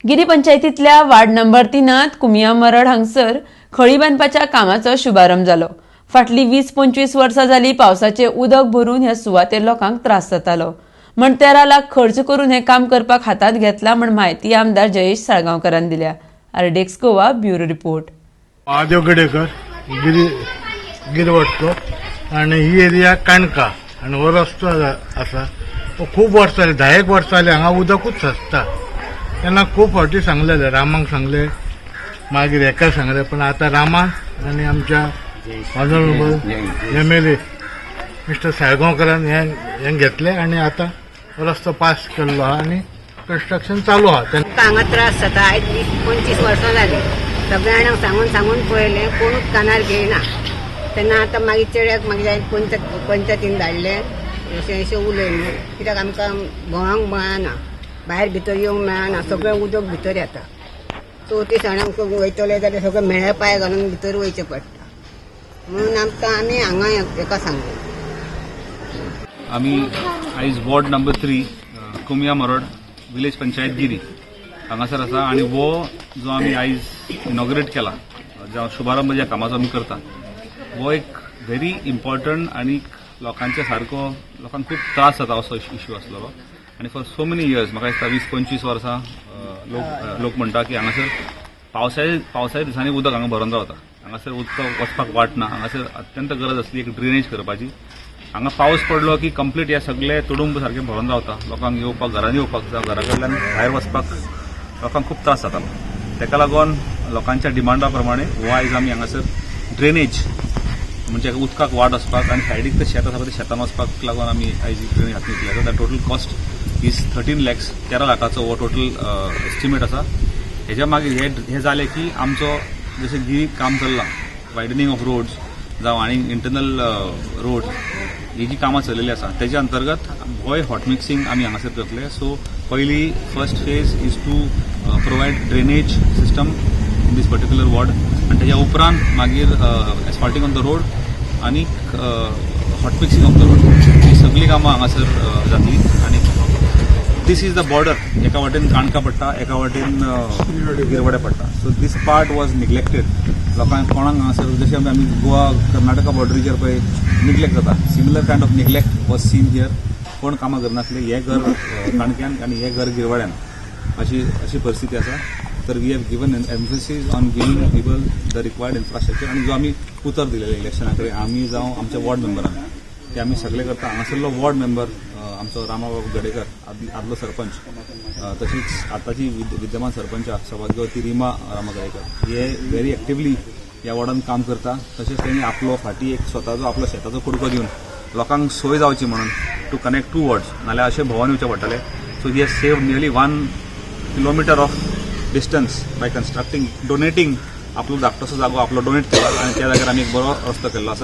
Giri पंचायतीतल्या ward number 3त कुमिया मरड हांगसर खळी बांदपाच्या कामाचो शुभारंभ जालो. फाटली 20-25 वर्सां जाली पावसाचे उदक भरून ह्या सुवातेर लोकांक त्रास जातालो म्हण 13 लाख खर्च करून हें काम करपाक हातांत घेतला म्हण म्हायती आमदार जयेश साळगांवकारान दिल्या. RDX Goa, bureau report. Mahadev Gadekar, Guirim, गिरवटचो आनी ही एरिया काणका आनी हो रस्तो आसा तो खूब वर्सां जाली, 10 एक वर्सां जाली, हांगा उदकूच साचता. तेन्ना खूब फावटी सांगलेले, रामाक सांगले, मागीर हेका सांगले, पण आतां रामान आनी आमच्या ऑनरेबल एमएलए मिस्टर साळगांवकरान हें हें घेतलें आनी आतां हो रस्तो पास केल्लो आहा आनी कन्स्ट्रक्शन चालू आहा. आमकां हांगा त्रास जाता. आयज 20-25 वर्सां जालीं. सगळ्या जाणांक सांगून सांगून पळयलें, कोणूच कानार घेयना. तेन्ना आतां मागीर चेड्याक मागीर पंचायतीन धाडलें, अशें अशें उलय न्हू, कित्याक आमकां भोंवंक मेळना, भायर भितर येवंक मेळना, सगळें उदक भितर येता. चवथी सणांक वयतले जाल्यार सगळें म्हेळे पांय घालून भितर वयचें पडटा. म्हणून आमकां आमी हांगा हेका सांगलें. आमी आयज ward number 3, Kumiya Marod, village panchayat Guirim हांगासर आसा आनी हो जो आमी आयज इनॉग्रेट केला, जावं शुभारंभ ज्या कामाचो आमी करता, हो एक व्हेरी इम्पॉर्टंट आनी लोकांच्या सारको लोकांक खूब त्रास जाता असो इश्यू आसलेलो. आनी फॉर सो मेनी इयर्स, म्हाका दिसता 20-25 वर्सां, लोक लोक म्हणटा की हांगासर पावसाळ्या दिसांनी उदक हांगा भरून रावता, हांगासर उदक वचपाक वाट ना. हांगासर अत्यंत गरज आसली एक ड्रेनेज करपाची. हांगा पावस पडलो की कंप्लीट हे सगळे तुडुंब सारखे भरून रावता. लोकांक येवपाक, घरांनी येवपाक जावं घरा कडल्यान भायर वचपाक लोकांक खूब त्रास जातालो. ताका लागून लोकांच्या डिमांडा प्रमाणे हो आयज आमी हांगासर ड्रेनेज, म्हणजे उदकाक वाट वचपाक आनी सायडीक ते शेत आसा पळय, ते शेतान वचपाक लागून आमी आयज ड्रेनेज हातूंत घेतल्या. Total cost is 13 lakhs. 13 लाखाचो हो टोटल एस्टिमेट आसा. हेज्या मागीर हे हे जालें की आमचो जशें गिरी काम चल्लां, वायडनिंग ऑफ रोड्स जावं आनी इंटरनल रोड, ही जी कामां चललेली आसा, तेच्या अंतर्गत होय हॉट मिक्सिंग आमी हांगासर करतले. सो पयली first phase is to provide drainage system in this particular ward आनी तेच्या उपरांत मागीर एस्फॉल्टिंग ऑन the road आनी hot mixing of the road, ही सगळीं कामां हांगासर जातली. आनी this is the border. एका वाटेन काणका पडटा, एका वाटेन गिरवडे पडटा. So this part was neglected. लोकांक कोणाक हांगासर जशें आमी गोवा कर्नाटका बॉर्डरीचेर पळय निग्लेक्ट जाता, similar kind of neglect was seen here. कोण कामां करनासले. हें घर काणक्यान आनी हें घर गिरवाड्यान, अशी अशी परिस्थिती आसा. तर we have given emphasis on giving people the required infrastructure. आनी जो आमी उतर दिलेलें इलेक्शना कडेन आमी जावं आमच्या वॉर्ड मेंबरान, ते आमी सगळे करता. हांगासरलो वॉर्ड मेंबर आमचो रामाबाब गडेकर, आदलो सरपंच, तशीच आतांची विद्यमान सरपंच सौभाग्यवती रिमा रामा गडेकर, हे व्हेरी एक्टिवली ह्या वॉर्डान काम करता. तशेंच तेणी आपलो फाटीं एक स्वताचो आपलो शेताचो कुडको दिवन लोकांक सोय जावची म्हणून, टू कनेक्ट टू वॉर्ड्स, नाल्यार अशें भोंवन येवचें पडटलें. So he has saved nearly 1 kilometre of distance by constructing, donating आपलो धाकटोसो जागो आपलो डोनेट केला आनी त्या जाग्यार आमी एक बरो रस्तो केल्लो आसा.